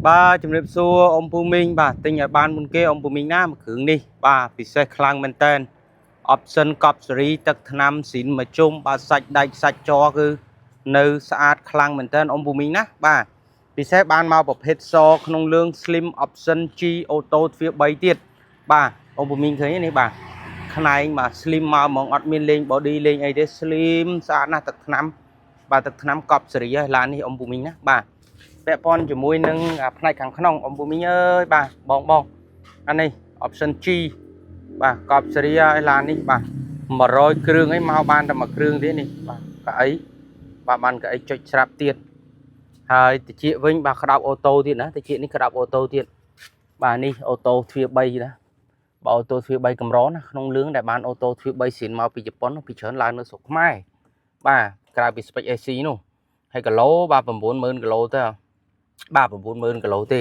បាទជំរាបសួរអ៊ំពូមីងបាទទិញឲ្យបានមុនគេអ៊ំពូមីងណាមួយគ្រឿងនេះបាទពិសេសខ្លាំងមែនតើ option កប់សេរីទឹកថ្នាំស៊ីនមួយជុំបាទសាច់ដែកសាច់ចគឺនៅស្អាតខ្លាំងមែនតើអ៊ំពូមីងណាបាទពិសេសបានមកប្រភេទសក្នុងលឿង slim option G auto ទ្វារ3ទៀតបាទអ៊ំពូមីងឃើញទេនេះបាទខ្នែងបាទ slim មកហ្មងអត់មានលេង body លេងអីទេ slim ស្អាតណាស់ទឹកថ្នាំបាទទឹកថ្នាំកប់សេរីហើយឡាននេះអ៊ំពូមីងណាបាទពាក់ព័ន្ធជាមួយនឹងផ្នែកខាងក្នុងអ៊ំពូមីងអើយបាទបងបងអានេះ option G បាទកប់សេរីហើយឡាននេះបាទ100គ្រឿងអីមកបានតែមួយគ្រឿងទេនេះបាទកៅអីបាទបានកៅអីចុចស្រាប់ទៀតហើយតិចវិញបាទក្តោប auto ទៀតណាតិចនេះក្តោប auto ទៀតបាទនេះ auto ទ្វារ3ណាបាទ auto ទ្វារ3កម្រណាក្នុងលឿងដែលបាន auto ទ្វារ3ស៊ីនមកពីជប៉ុនពីច្រើនឡើងនៅស្រុកខ្មែរបាទក្រៅពី spec AC នោះហើយគីឡូបាទ90000គីឡូទៅបាទ90000គីឡូទេ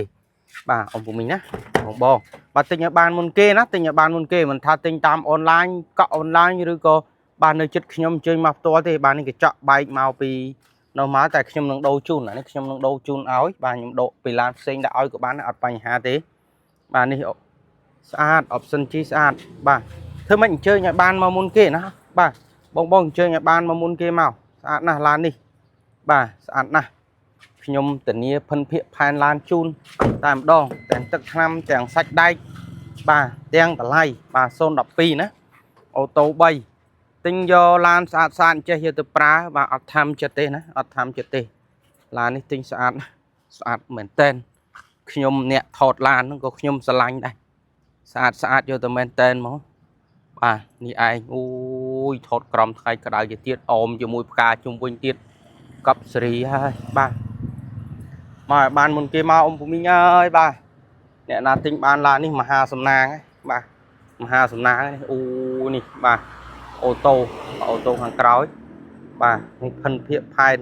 បាទអ៊ំពូមីងណាបងបងបាទទិញឲ្យបានមុនគេណាទិញឲ្យបានមុនគេមិនថាទិញតាមអនឡាញកក់អនឡាញឬក៏បាទនៅចិត្តខ្ញុំអញ្ជើញមកផ្ទាល់ទេបាទនេះកញ្ចក់បែកមកពីនៅមកតែខ្ញុំនឹងដូរជូនអានេះខ្ញុំនឹងដូរជូនឲ្យបាទខ្ញុំដូរពីឡានផ្សេងដាក់ឲ្យក៏បានដែរអត់បញ្ហាទេបាទនេះស្អាត option G ស្អាតបាទធ្វើម៉េចអញ្ជើញឲ្យបានមកមុនគេណាបាទបងបងអញ្ជើញឲ្យបានមកមុនគេមកស្អាតណាស់ឡាននេះបាទស្អាតណាស់ខ្ញុំធានាភិនភាកផែនឡានជូនតែម្ដងទាំងទឹកថ្នាំទាំងសាច់ដែកបាទទាំងតម្លៃបាទ012ណា auto 3ទិញយកឡានស្អាតស្អាតចេះយកទៅប្រើបាទអត់ធ្វើចិត្តទេណាអត់ធ្វើចិត្តទេឡាននេះទិញស្អាតណាស់ស្អាតមែនតែនខ្ញុំអ្នកថតឡានហ្នឹងក៏ខ្ញុំស្រឡាញ់ដែរស្អាតស្អាតយកទៅមែនតែនហ្មងបាទនេះឯងអូយថតក្រំថ្ងៃក្តៅជាទៀតអមជាមួយផ្កាជុំវិញទៀតកប់សេរីហើយបាទមកឲ្យបានមុនគេមកអ៊ំពូមីងអើយបាទអ្នកណាទិញបានឡាននេះមហាសំណាងហើយបាទមហាសំណាងនេះអូនេះបាទ auto auto ខាងក្រោយបាទនេះភិនភាកផែន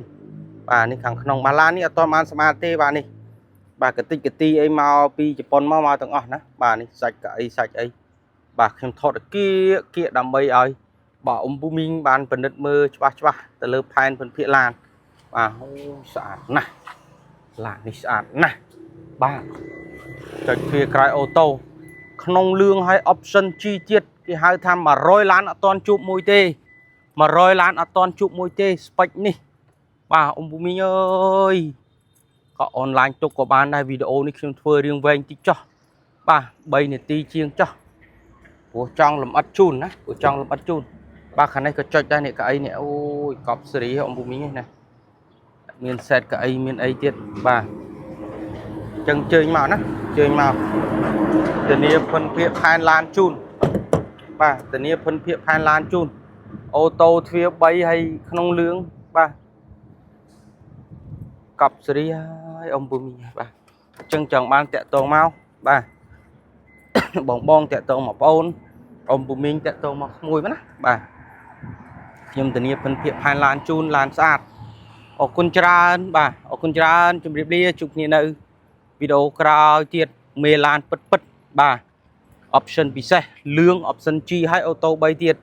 បាទនេះខាងក្នុងបាទឡាននេះអត់ទាន់បានស្មាតទេបាទនេះបាទកតិចកទីអីមកពីជប៉ុនមកមកទាំងអស់ណាបាទនេះសាច់កៅអីសាច់អីបាទខ្ញុំថតគៀគៀដើម្បីឲ្យបាទអ៊ំពូមីងបានពិនិត្យមើលច្បាស់ច្បាស់ទៅលើផែនភិនភាកឡានបាទអូស្អាតណាស់ឡាននេះស្អាតណាស់បាទចុចទ្វារក្រោយ auto ក្នុងលឿងឲ្យ option G ទៀតគេហៅថា100ឡានអត់ទាន់ជួបមួយទេ100ឡានអត់ទាន់ជួបមួយទេ spec នេះបាទអ៊ំពូមីងអើយក៏អនឡាញទុកក៏បានដែរវីដេអូនេះខ្ញុំធ្វើរៀងវែងតិចចុះបាទ3នាទីជាងចុះព្រោះចង់លំអិតជូនណាព្រោះចង់លំអិតជូនបាទខាងនេះក៏ចុចដែរនេះកៅអីនេះអូយកប់សេរីអ៊ំពូមីងណាមានសេតកៅអីមានអីទៀតបាទចឹងជើញមកណាជើញមកធានាភិនភាកផែនឡានជូនបាទធានាភិនភាកផែនឡានជូន auto ទ្វារ3ហើយក្នុងលឿងបាទកប់សេរីហើយអ៊ំពូមីងបាទអញ្ចឹងចង់បានតាក់ទងមកបាទ បងបងតាក់ទងមកប្អូនអ៊ំពូមីងតាក់ទងមកក្មួយមកណាបាទខ្ញុំធានាភិនភាកផែនឡានជូនឡានស្អាតអរគុណច្រើនបាទអរគុណច្រើនជម្រាបលាជួបគ្នានៅវីដេអូក្រោយទៀតមេឡានពិតពិតបាទ option ពិសេសលឿង option G ហើយ auto 3ទៀត។